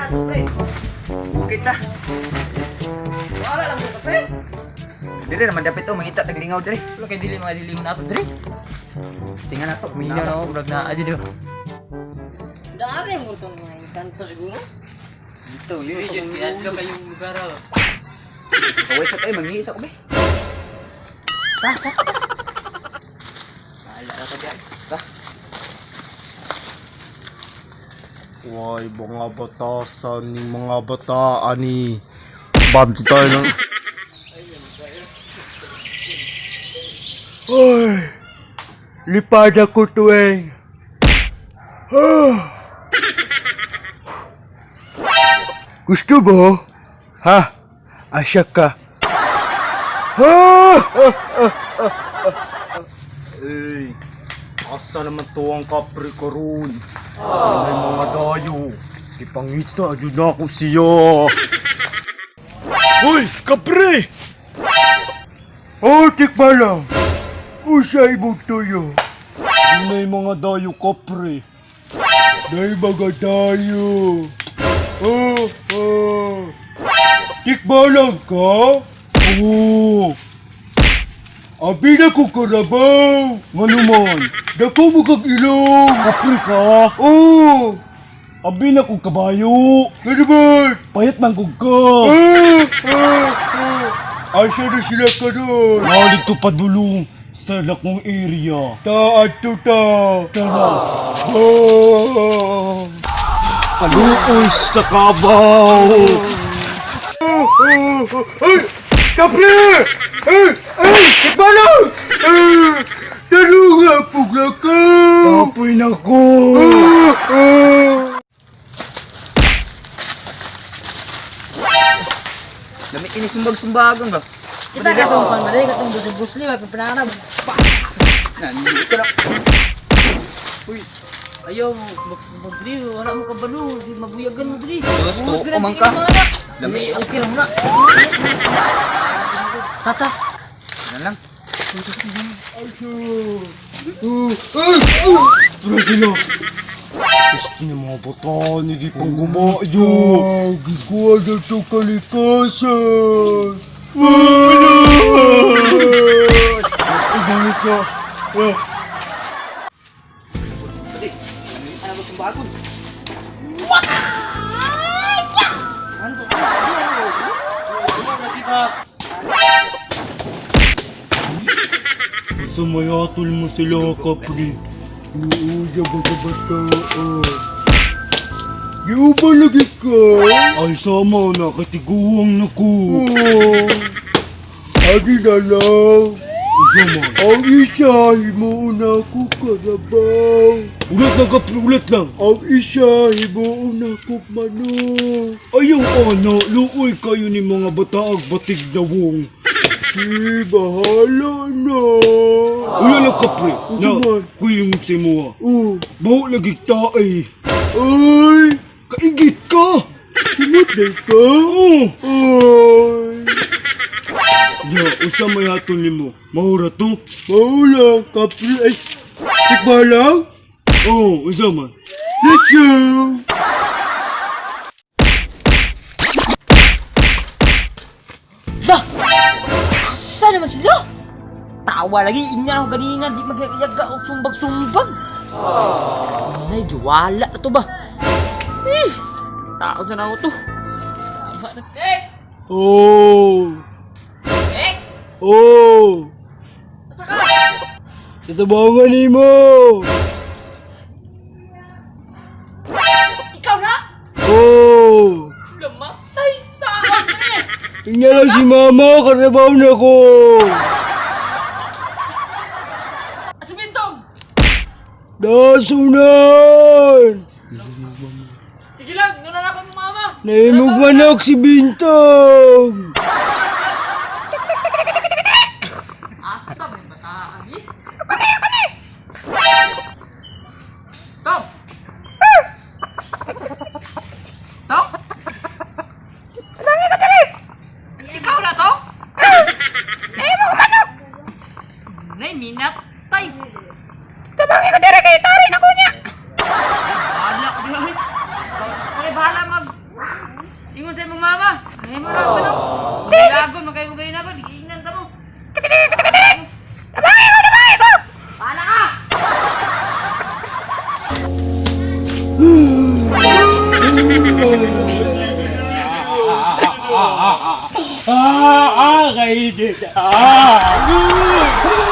Pre. Bukit ta. Wala lang mo pre. Dire naman dapat to mangita tag lingaw dire. Wala kay dili mga dili mo na ato diri. Tingnan na to. Minyo na ako, murag na adyo di ba? Dari mo itong mga engkanto siguro. Dito, yun. Pinadlo kayong lugar oh. Kaway sa tayo, mangiisa ko be. Ta, ta. Bahala ka dyan. Ta. Why, mga batasan ni mga bataan ni Bantay ng. Ay, lipada ko to eh. Ah. Gusto mo? Ha? Asya ka. Ah! Ay, asa naman to ang kapre karon? May mga dayo. Ipangita, yun na ako siya. Uy, kapre! Oh, tikma lang. Usa ibog tuyo. Yun na yung mga dayo, kapre. Dahil mga dayo. Oh, oh. Tikma lang ka? Oo. Abi na ko karabaw! Ngano man? Dako mo kag ilong! Kapre ka? Oo! Abi na kong kabayo! Ngano man? Payat man kog ka! Ah! Ah! Ah! Asa na sila karon? Nalig to padulong sa lakong area. Ta adto ta! Tara! Ah! Kaluoy sa kabaw! Ay! Kapre! Ay! Ay! Tikbalang! Ay! Tarunga pugla ka! Kapoy na ko! Lamit ini sumbag-sumbagon ba? Kita katong pan ba katong busli-busli ba pinanganab. Nandito na. Ayaw, magdiri, wala mo kabalo, di mabuyagan mo diri. Diyos ko, Buhat ka na, umang ka. tingin mga anak. Lami. Dili, okay lang muna. Tata, Yan lang. Tara sila! Gusto niya mga bata, hindi pang gumayo! Gikuha na ito kalikasan! Wala! Ibalik ka! Ah. Pati, lamit na ko sumbagon. Ano to? lagi ba? Sa mayatol mo sila, kapre. Luuya ba ka bata? Di ba lagi ka? Ay, sama na, katiguang na ko. Adi na lang. Sama. Ang isa, himuon na ko karabaw. Ulit lang, kapre, ulit lang. Ang isa, himuon na ko manok. Ayaw, ana, luoy kayo ni mga bataag batig dawong. Si, bahala na. Wala lang kapre. Na, kuyong sa mo ha. Oo. Baho lagi tae. Ay! Kaigit ka! Simot na ka? Oo. Ay! Ya, usa may hatol nimo. Mahura to? Mahura, kapre. Ay, tikba lang? Oo, usa man. Let's go! Lah! Asa naman sila? Tawa lagi, inya ako ganina, di magyaga og sumbag-sumbag. Ay, giwala na to ba? Eh, tao na na ako to. Tama na. Eh! Oh! Eh! Oh! Asa ka? Tatabangan nimo! Ikaw na? Oh! Lamatay sa akin eh! Tingnan lang si mama, karabaw na ko! Asa bintong? Dasunan! Sige lang, nuna na ako ng mama. Naimog manok si Bintong! Asa may bataan eh? Tom! Tom? Ikaw na to? Eh, mo manok! Nay, minatay! Tabangin ko dere kay tari na ko niya. Bahala ko diha, eh. Ay, bahala mag. Ingon sa imong mama. Nahimo na ako manok. Lagon man kayo mo ganinagon, giingnan ta mo. Tabangi ko, tabangi ko. Bahala ka. Ah, ah, kainit. Ah!